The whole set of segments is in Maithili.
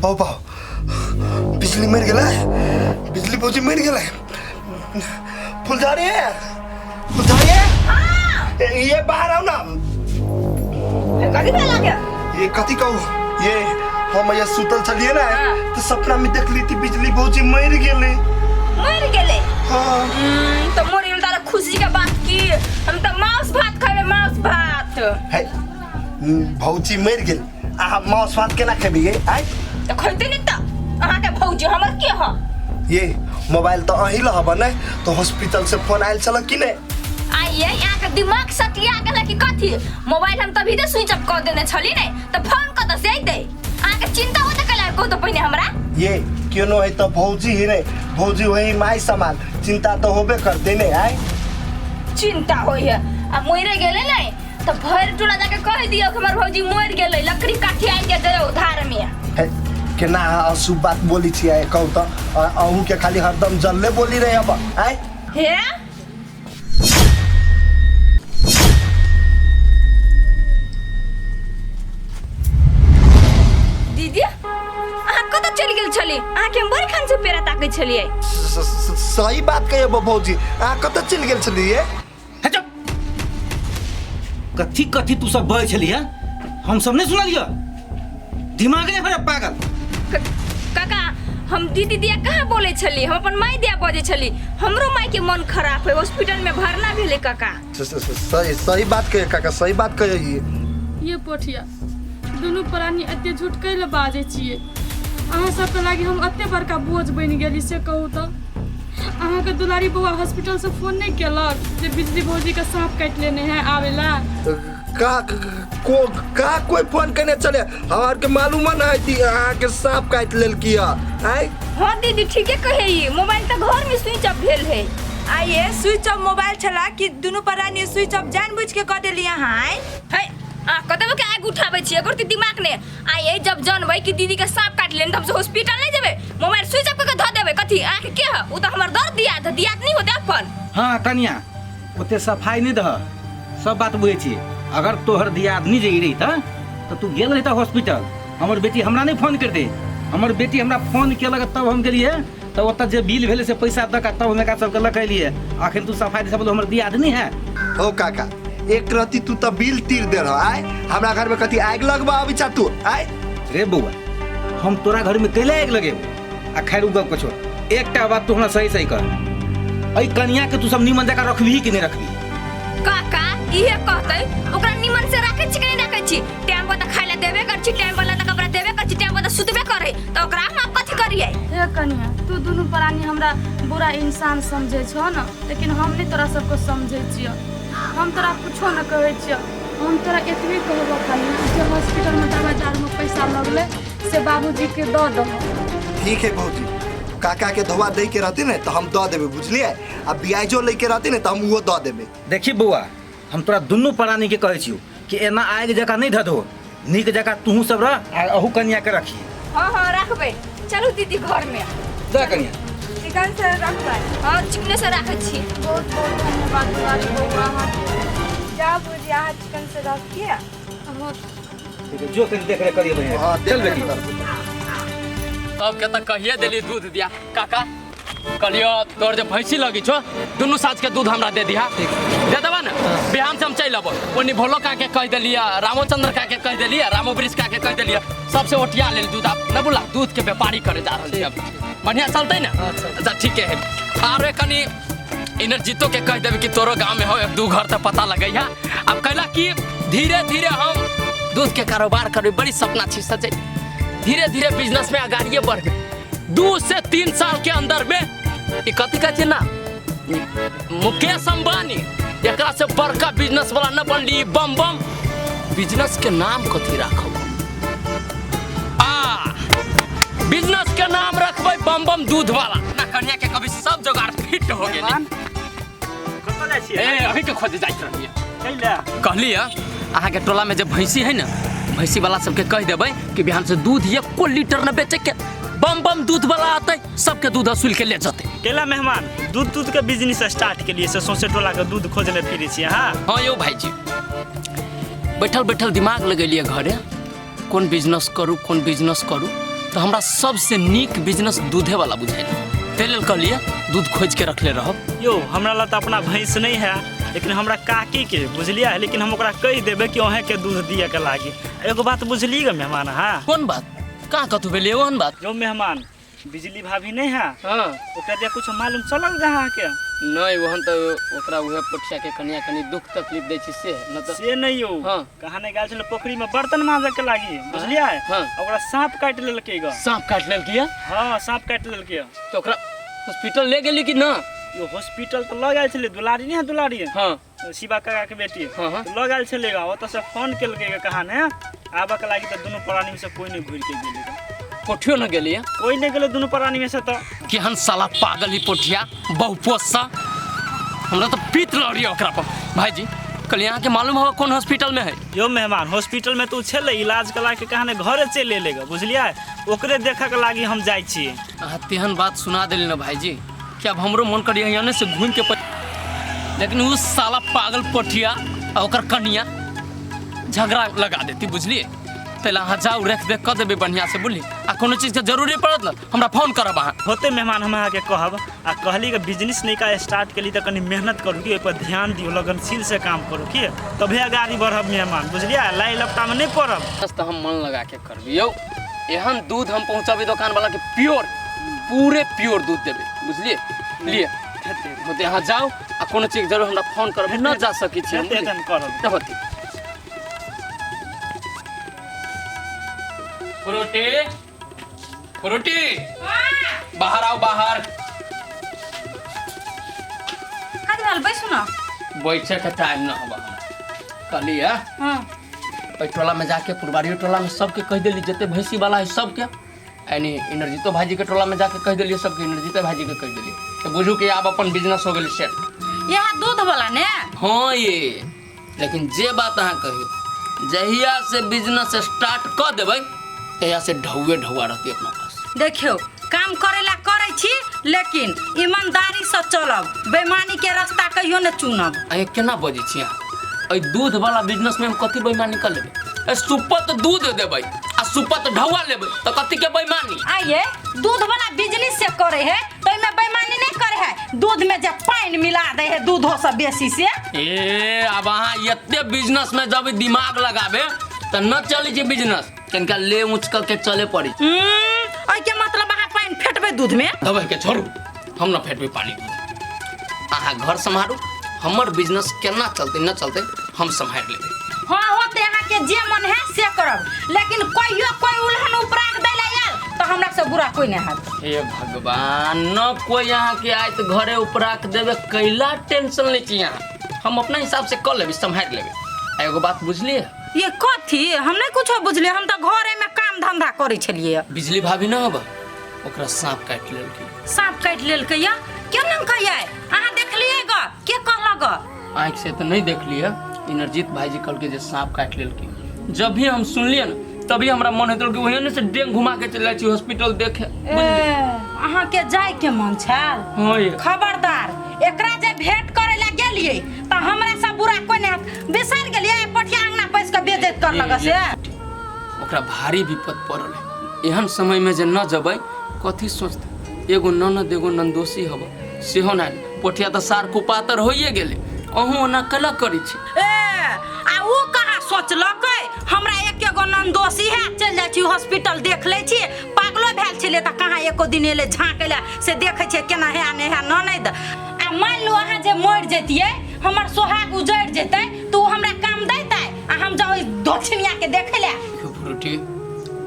बाबा, बिजली मरि गेलै, बिजली भौजी मरि गेलै। फुलझड़ी है, फुलझड़ी है, ये बाहर आओ ना। कथी भेल अहाँके? ये कथी कहू, ये हम ये सुतल छलिए ना तो सपना में देखली थी बिजली भौजी मरि गेलै। मरि गेलै? हाँ। तो मरि गेल तारा खुशी के बात की, हम तऽ मांस भात खेबै, मांस भात। है, भौजी मरि गेल, अहाँ मांस भात केना खेबै ये? आय तऽ खैते नहि तऽ अहाँके भौजी हमर के ह? ये मोबाइल तऽ अहीं लहब ने, तो हॉस्पिटल से फोन आयल छल कि नहि? आइए अहाँके दिमाग सटिया गेल कि कथी? मोबाइल हम तभी तऽ स्विच ऑफ कऽ देने छली ने, तऽ फोन कतऽ से अयतै? अहाँके चिंता होते कला कहू तऽ पहिने हमरा। ये केनो है तऽ भौजी ही ने, भौजी वही माय समान, चिंता तऽ होबे करते ने। आय चिंता होई है, आ मरे गेले ने तऽ भरि टोला जाके कहि दियौ कि हमर भौजी मरि गेलै, लकड़ी काठी आनि के दियौ धार में। हे, केना अहाँ अशुभ बात बोली छियै कहू तऽ? अहूँ के खाली हरदम जल्ले बोली रहे अब। आय हे दीदी, अहाँ कतऽ चलि गेल छली? अहाँके हम बड़ी खान से पेड़ा ताकै छलियै। सही बात कहियो भौजी, अहाँ कतऽ चलि गेल छलियै? हे चुप, कथी कथी तू सब बजै छलियै हम सब नहि सुनलियै, दिमाग नहि खराब पागल। काका, हम दीदी दिया कहाँ बोलै छली, हम अपन माय दिया बजै छली। हमरो माय के मन खराब है, हॉस्पिटल में भरना भेलै काका। सही सही बात कहियो काका, सही बात कहियो। ये पोठिया, दुनू प्राणी एते झूठ कैले बाजै छियै? अहाँ सबके लागि हम एते बड़का बोझ बनि गेली से कहू तऽ? अहाँके दुलारी बौआ हॉस्पिटलसँ फोन नहि केलक जे बिजली भौजीके साँप काटि लेने है आबै लए? का को का कोई फोन केने चले, हमरा के मालूम न है कि अहाँ के सांप काटि लेलकी है। आय हाँ दीदी, ठीके कहे, ई मोबाइल तऽ घर में स्विच ऑफ भेल है। आइए स्विच ऑफ मोबाइल छला कि दुनू प्राणी स्विच ऑफ जानबूझ के कऽ देली अहाँ? आइ है, आ कतबो के आग उठाबै छियै, एकर दिमाग ने। आइ जब जानबै कि दीदी के सांप काटि लेने तऽ हमसब हॉस्पिटल नहि जेबै, मोबाइल स्विच ऑफ कऽ के धऽ देबै। कथी अहाँके के है? ओ तऽ हमर दर्द दिया तऽ दियाद नहि होतै अपन। हाँ कनिया, ओते सफाई नहि दह, सब बात बुझै छी। अगर तोहर दियादनी जे रही तऽ तू गेल रही हॉस्पिटल, हमर बेटी हमरा नहि फोन कर दे। हमर बेटी हमरा फोन केलक तब हम गेलियै, तऽ ओतऽ जे बिल भेलै से पैसा दऽ कऽ तब हम एकरा सबके लऽ कऽ एलियै। अखन तू सफाई दे सब, हमर दियादनी है। हो काका, एक रति तू तऽ बिल तीर दे रहा, आय हमरा घर में कथी आगि लगबा अबै छा तू? आय रे बौआ, हम तोरा घर में कैले आगि लगेबो? आ खैर उ गप के छोड़, एकटा बात तू हमरा सही सही कह, एहि कनिया के तू सब निमन जकाँ रखबही कि नहि रखबही? काका इहे कहतै, ओकरा निमन से राखै छी कि नहि राखै छी? टाइम पर तऽ खाय लए देबे करै छी, टाइम पर तऽ कपड़ा देबे करै छी, टाइम पर तऽ सुतबे करै, तऽ ओकरा हम कथी करियै? हे कनिया, तू दुनू प्राणी हमरा बुरा इंसान समझै छौ ने, लेकिन हम नहि तोरा सबके समझै छियौ, हम तोरा कुछो नहि कहै छियौ। हम तोरा एतबे कहबो कनिया जे हॉस्पिटलमे दवाइ दारूमे पैसा लगलै से बाबूजीके दऽ दहो। ठीक है भौजी, काका के धोआ दै के रहती ने तऽ हम दऽ देबै, बुझलियै? आ ब्याजो लै के रहती ने तऽ हम उहो दऽ देबै। देखी बौआ, हम तोरा दुनू प्राणी के कहै छियौ कि एना आगि जकाँ नहि धधो, नीक जकाँ तूहू सब रह आ अहू कनिया के रखी। हाँ हाँ रखबै। चलू दीदी घर में जा कनिया। चिकन से रखबै? हाँ, चिकने से राखै छी। बहुत बहुत धन्यवाद दुलारी बौआ अहाँके। जा बुझी, अहाँ चिकन से रखिए। हाँ ठीक है, जो कनि देख रेख करिए बढ़िया। हाँ, चल बेटी। सबके तऽ कहिए देली दूध दिया। काका, कहलियो तोर जे भैंसी लगी छो, दुनू साँझ के दूध हमरा दे दिहा। दे देबा ने? बिहान से हम चलि अबो। ओनी भोलो का के कहि देलियै, रामोचंद्र का के कहि देलियै, रामो वृक्ष का के कहि देलियै, सबसे ओटिया लेल दूध। आब न बोला दूध के व्यापारी करे जा रहल छी अब। बढ़िया चलतै ने? अच्छा ठीके है। आर कनी इनर जीतो के कहि देबै कि तोरो गाँव में हो एक दू घर तऽ पता लगैया। अब कैला कि धीरे धीरे हम दूध के कारोबार करबै, बड़ी सपना छी सजै, धीरे धीरे बिजनेस में अगाड़िए बढ़बै। 2 से 3 साल के अंदर में ई कथी कहै छै ना, मुकेश अंबानी एकरा से बड़का बिजनेस वाला न बनली। बम बम बिजनेस के नाम कथी राखब? आ बिजनेस के नाम रखबै बम बम दूध वाला। ना कन्या के कभी सब जोगाड़ फिट हो गेलै। कतऽ जाइ छियै? ए अभी के खोजे जाइत रहियै। कैला? कहली अहाँ के टोला में जे भैंसी है ना, भैंसी वाला सबके कह देबै कि बिहान से दूध एको लीटर न बेचे के, बम बम दूध वाला आते सबके दूध वसूल के ले जते। केला मेहमान, दूध दूध के बिजनेस स्टार्ट के लिए से सौंसे टोला के दूध खोजने फिरे छियै? हाँ हाँ यौ भाईजी, बैठल बैठल दिमाग लगेलिए घरे, कोन बिजनेस करू कोन बिजनेस करू तऽ हमरा सबसे नीक बिजनेस दूधेवला बुझायल ताहि लेल कहलियै दूध खोजिके रखले रहब। यौ हमरा लग तऽ अपना भैंस नहीं है, लेकिन हमरा काकी के बुझलियै, लेकिन हम ओकरा कहि देबै कि अहें के दूध दिअ के लागी। एगो बात बुझली ग मेहमान? हाँ कोन बात? कहाँ कतहु भेलै ओहन बात? यौ मेहमान, बिजली भाभी नहीं है? हाँ। ओकरा दिया कुछ मालूम चलल ग अहाँके? नहीं, ओहन तऽ ओकरा उहे पोठिया के कनिया कनी दुख तकलीफ दै छै से न तऽ से नहीं यौ। हाँ। कहाँ नहीं गेल छलै पोखरी में बर्तन मांजे के लागी, बुझलियै? हाँ। ओकरा सांप काटि लेलकै ग। सांप काटि लेलकै? हाँ, सांप काटि लेलकै। तऽ ओकरा हॉस्पिटल ले गेली कि ना? यो हॉस्पिटल तऽ लऽ गेल छलै दुलारी नहीं है दुलारी? हाँ। शिवा काका के बेटी। हाँ, हाँ। लऽ गेल छलै ग, ओतऽ से फोन केलकै ग कहाँ ने आबऽ के लागी, तऽ दुनू प्राणी में से कोई नहीं घुरि के गेलै ग। पोठियो न गेली? कोई नहीं गेलै दुनू प्राणी में से। तऽ केहन साला पागल ही पोठिया बहुपोसा, हमरा तऽ पीत लड़ी ओकरा पर। भाईजी कहलियै अहाँके मालूम होगा कोन हॉस्पिटल में है? यो मेहमान, हॉस्पिटल में तो छलै इलाज करा के कहाँ ने घरे चलि एलै ग, बुझलियै? ओकरे देखऽ के लागी हम जाइ छियै। अहाँ तेहन बात सुना देली ना भाईजी कि अब हमरो मन करिए यहाँ से घूम के, लेकिन उ साला पागल पोठिया आ ओकर कनिया झगड़ा लगा देती, बुझलिए? तैला अहाँ जाउ, रेख देख कऽ देबै बढ़िआँ से, बुझली? आ कोनो चीजके जरूरी पड़त ने हमरा फोन करब अहाँ। होते मेहमान, हम अहाँके कहब। आ कहली कि बिजनेस नयका स्टार्ट केली तऽ कनि मेहनत करू कि ओहिपर ध्यान दियौ, लगनशील से काम करू कि तभे अगाड़ी बढ़ब मेहमान, बुझलियै? लाइ लपटामे नहि पड़ब। बस तऽ हम मन लगा के करबै यौ, एहन दूध हम पहुँचेबै दोकान वाला के प्योर, पूरे प्योर दूध देबै, बुझलिए? लिए होते अहाँ जाउ आ कोनो चीज जरूर हमरा फोन करब, न जा सकै छी हम। हेतै तहन करब। तऽ होतै। फ्रूटी, फ्रूटी, बाहर आओ बाहर। कथी भेल? बैसू न। बैठे के टाइम न हबा हमरा। कहलियै हाँ। ओहि टोला में जाके पुरबारियो टोला में सबके कहि देली जते भैंसी वाला है सबके, यानी इंद्रजीतो भाईजी के टोला में जाके कहि देलियै सबके, इंद्रजीतो भाईजी के कहि देलियै, तऽ बुझू कि आब अपन बिजनेस हो गेलै सेट। यहाँ दूध वाला ने? हाँ ये, लेकिन जे बात अहाँ कहियौ, जहिया से बिजनेस स्टार्ट कऽ देबै तहिया से ढौए ढौआ रहती अपना पास। देखियौ, काम करेला करै छी, लेकिन ईमानदारी से चलब, बेईमानी के रास्ता कहियो ने चुनब। अहाँ केना बजै छी अहाँ? एहि दूध वाला बिजनेस में हम कथी बेईमानी कर लेबै? ए सुपत दूध देबै आ सुपत ढौआ लेबै तऽ कथी के बेईमानी? आइए दूध वाला बिजनेस से करे है तो एमे बेईमानी नहीं करे है, दूध में जे पानि मिला दे है दूधो से बेसी से। ए अब अहाँ एते बिजनेस में जब दिमाग लगाबे तऽ न चलै छै बिजनेस, कनिका ले ऊँच कऽ के चले पड़ी। एहिके मतलब अहाँ पानि फेटबै दूध में? दबाई के छोड़ू, हम न फेटबै पानि दूध। अहाँ घर सम्हारू, हमर बिजनेस केना चलतै न चलतै हम सम्हारि लेबै। हाँ होते, अहाँ के जे मन है से करब, लेकिन कहियो कोई उल्हन उपराग दै ला आयल तो हमरा से बुरा कोई नहीं हैत। हे भगवान, न कोई अहाँ के आयत घरे उपराक देवे, कैला टेंशन लै छी अहाँ? हम अपना हिसाब से कऽ लेबै, सम्हारि लेबै। आ एगो बात बुझलियै? ये कथी? हम नहीं कुछो बुझलियै, हम तऽ घरे में काम धंधा करै छलियै। बिजली भाभी न हबा, ओकरा सांप काटि लेलकै। सांप काटि लेलकै? या केना कहियै? अहाँ देखलियै ग? के कहलक ग? आँखि से तऽ नहीं देखलियै, इंद्रजीत भाईजी कहलकै जे सांप काटि लेलकै। जब भी हम सुनलियै ने तभी हमरा मन होइत रहल कि ओहने से डेंग घुमा के चलि जाइ छी हॉस्पिटल देखे। ए अहाँ के जाय के मन छल? हाँ ये। खबरदार, एकरा जे भेंट करे ला गेलियै तऽ हमरा से बुरा कोई नहीं हैत। बिसरि गेलियै पठिया अंगना पैस के बेइज्जत करलक से। ओकरा भारी विपद पड़ल है, एहन समय में जे न जबै कथी सोचतै? एगो ननद एगो ननदोसी हब सेहो नहि, पोठिया तऽ सार कुपातर होइए गेलै, अहूँ ओना कैला करै छी? ए आ उ कहाँ सोचलकै हमरा एके गो ननदोसी है, चलि जाइ छी हॉस्पिटल देख लै छी, पागलो भेल छलै तऽ कहाँ एको दिन एलै झाँकै लए से देखै छियै केना है नहि है ननद। आ मानि लू अहाँ जे मरि जैतियै, हमर सोहाग उजड़ि जेतै, तऽ उ हमरा काम दैतै आ हम जाउ ओहि दक्षिणिया के देखै लए? देखियौ फ्रूटी,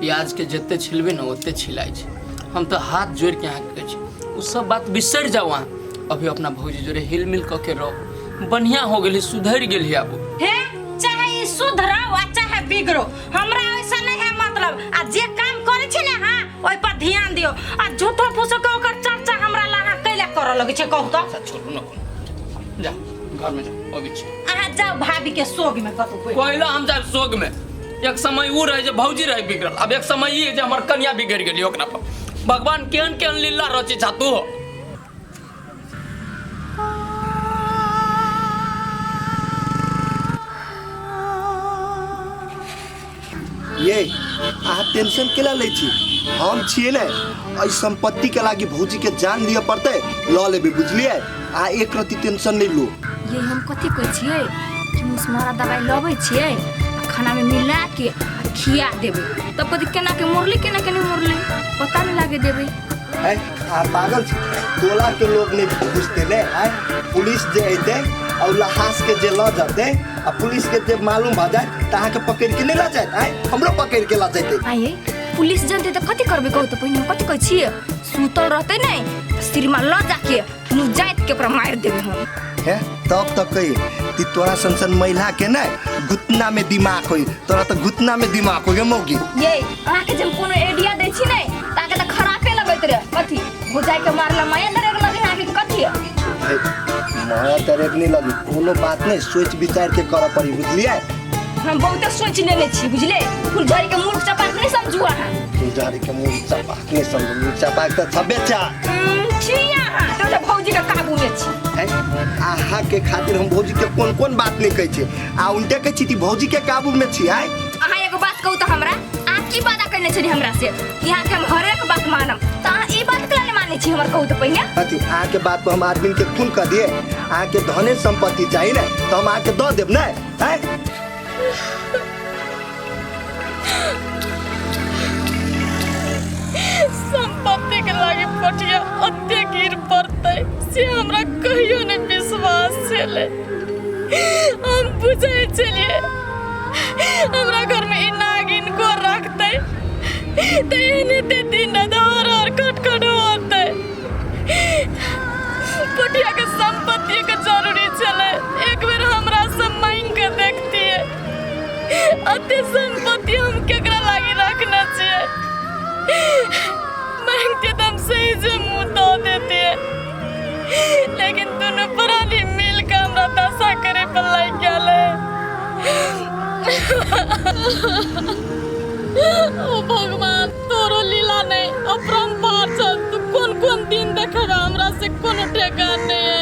प्याज के जते छिलबै ने ओते छिलाइ छै। हम तऽ हाथ जोड़ि के अहाँके कहै छी ओ सब बात बिसरि जाउ अहाँ, अभी अपना भौजी जोड़े हिल मिल कऽ के रहू, बढ़िया हो गेली, सुधरि गेली आब। हे चाहे ई सुधरो आ चाहे बिगड़ो, हमरा ऐसा नहीं है मतलब। आ जे काम करै छी ने अहाँ ओहि पर ध्यान दियौ, आ झूठो फूसो के ओकर चर्चा हमरा ला अहाँ कैला करऽ लगै छै कहू तऽ? अच्छा छोड़ू न कोनो, जा घर में जाओ, अबै छी। अहाँ जाउ भाभी के सोग में कतौ। पहिला हम जायब सोग में। एक समय उ रहे जे भौजी रहे बिगड़ल, अब एक समय ई है जे हमर कनिया बिगड़ गेली ओकरा पर। भगवान केहन केहन लीला रचै छा तू हो। ये अहाँ टेंशन केला लै छी? हम छियै ने, एहि सम्पत्ति के लागी भौजी के जान लिअ पड़तै, लऽ लेबै, बुझलियै? अहाँ एक रत्ती टेंशन नहि लू। ये हम कथी कहै छियै कि मुसमारा दवाई लबै छियै आ खानामे मिला के आ खिया देबै, तब कथी केना के मुरली केना के नहीं मुरली पता नहीं लागे देबै। है अहाँ पागल छी? टोला के लोग नहीं बुझते ने। आय पुलिस जे अयतै और लहास के जे लऽ जेतै आ पुलिस के जे मालूम भऽ जायत तऽ अहाँके पकड़ि के नहि लऽ जायत? आय हमरो पकड़ि के लऽ जेतै। आइए पुलिस जनतै तऽ कथी करबै कहू तऽ पहिने? हम कथी कहै छियै, सुतल रहतै नहि सिरमा लऽ जाके मुँह जाइत के ओकरा मारि देबै हम। हे तब तऽ कही कि तोरा सन सन महिला के ने घुटना में दिमाग होई, तोरा तऽ घुटना में दिमाग हो गे मौगी। ये अहाँके जे हम कोनो आइडिया दै छी नहि तऽ अहाँके तऽ खरापे लगैत रहे। कथी भौजाई के मारला माया दरेग लगे अहाँके कथी? हे, माया दरेग नहीं लगी, कोनो बात नहीं, सोच विचार के करऽ पड़ी, बुझलियै? हम बहुते सोच लेने छी, बुझलियै? फुलझड़ी के मूर्ख चपाक नहीं समझू अहाँ। फुलझड़ी के मुँह चपाक नहीं समझू? मुँह चपाक तऽ छबे चा छी अहाँ तऽ भौजी के काबू में छी। है, अहाँ के खातिर हम भौजी के कोन कोन बात नहीं कहै छी आ उनटे कहै छी कि भौजी के काबू में छी। आय अहाँ एगो बात कहू तऽ हमरा, अहाँ की वादा करने छली हमरा से कि अहाँके हम हरेक बात मानब, तऽ अहाँ ई बात केला नहि मानै छी हमर कहू तऽ पहिने? अथी अहाँ के बात पर हम आदमी के खून कर दिए? अहाँ के धने संपत्ति चाहिए ने तो हम अहाँ के दऽ देब ने। आय संपत्ति के लागी पटिया अते गिर पड़तै से हमरा कहियो नहीं विश्वास छलै। हम बुझै छलियै हमरा घर में ई नागिन को रखतै तऽ एहने ते दिन रात हर हर खटखट होतै। पटिया के संपत्ति के जरूरी छलै, एक बेर हमरा से मांग के देखतियै। अते संपत्ति हम केकरा लागी रखने छियै? मांगते तऽ हम सही से मुँह दऽ देतियै, लेकिन दुनू प्राणी मिल के हमरा दशा करे पर लागि गेल है। ओ भगवान, तोरो लीला नहीं अपरंपार छ, तू कोन कोन दिन देखेगा हमरा से कोनो ठेकान नहीं है।